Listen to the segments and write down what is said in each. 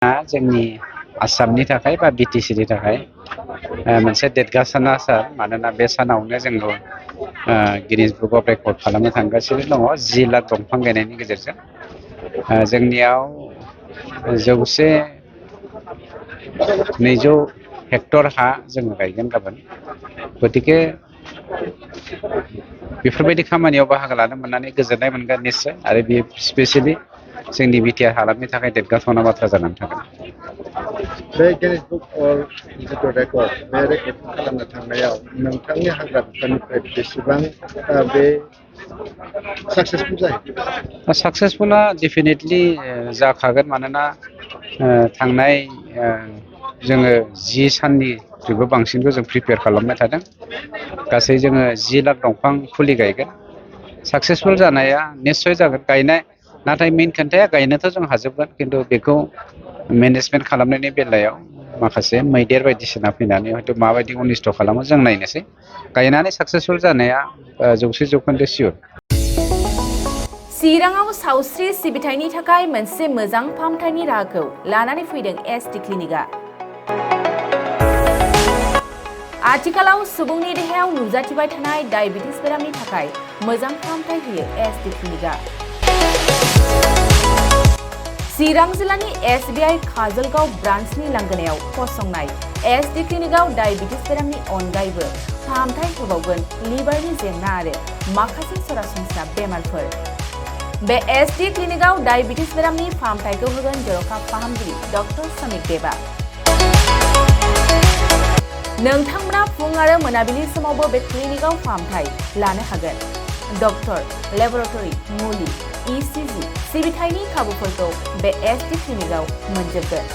जोंनि आसामनि थाखाय बा बिटिसिनि थाखाय मोनसे देरगासाना सान मानोना बे सानावनो जोंबो गिनिस बुक अफ रेकर्ड खालामनो थांगासिनो दङ 10 लाख दंफां गायनायनि गेजेरजों जोंनियाव 200 हेक्टर हा जोङो गायगोन गाबोन गतिके बेफोरबायदि खामानियाव बाहागो लानो मोननानै गोजोननाय मोनगोन निश्चय आरो बे स्पेसियेलि जोंनि बिटिआर हालामनि थाखाय देरगाथावना बाथ्रा जानानै थागोन। बे गिनिस बुक जिथु रेकर्ड बे रेकर्डखौ खालामनो थांनायाव नोंथांनि हाग्रा बिफाननिफ्राय बेसेबां बे साक्सेसफुल जायो? साक्सेसफुला डेफिनेटलि जाखागोन मानोना थांनाय जोङो 10 साननिख्रुइबो बांसिनखौ जों प्रिपेयार खालामबाय थादों गासै जोङो 10 लाख दंफां फुलि गायगोन साक्सेसफुल जानाया निश्चय जागोन गायनाय नाथाय मेन खोन्थाया गायनोथ' जों हाजोबगोन खिन्थु बेखौ मेनेजमेन्ट खालामनायनि बेलायाव माखासे मैदेर बायदिसिना फैनानै हयथ' माबायदि अनिस्थ' खालामो जों नायनोसै गायनानै साक्सेसफुल जानाया 100% सियर। चिराङाव सावस्रि सिबिथायनि थाखाय मोनसे मोजां फाहामथायनि राहाखौ लानानै फैदों एसटि क्लिनिकआ। आथिखालाव सुबुंनि देहायाव नुजाथिबाय थानाय डायबिटिस बेरामनि थाखाय मोजां फाहामथाय होयो एसटि क्लिनिकआ। चिरां जिल्लानि SBI काजलगाव ब्रान्चनि लांगोनायाव फसंनाय एसटि क्लिनिकआव डायबिटिस बेरामनि अनगायैबो फाहामथाय होबावगोन लिभारनि जेंना आरो माखासे सरासनस्रा बेमारफोर। बे एसटि क्लिनिकआव डायबिटिस बेरामनि फाहामथायखौ होगोन जर'खा फाहामगिरि डक्टर समिक देबा। नोंथांमोना फुं आरो मोनाबिलि समावबो बे क्लिनिकआव फाहामथाय लानो हागोन। डक्टर, लेबरेटरि, मुलि, ECG सिबिथायनि खाबुफोरखौ बे एसटि क्लिनिकआव मोनजोबगोन।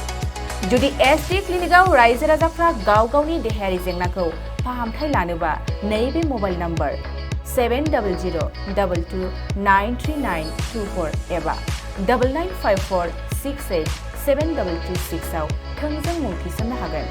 जुदि एसटि क्लिनिकआव रायजो राजाफ्रा गाव गावनि देहायारि जेंनाखौ फाहामथाय लानोबा नैबे मबाइल नम्बर 7002293924 एबा 9954687226 आव थोंजों मुं थिसननो हागोन।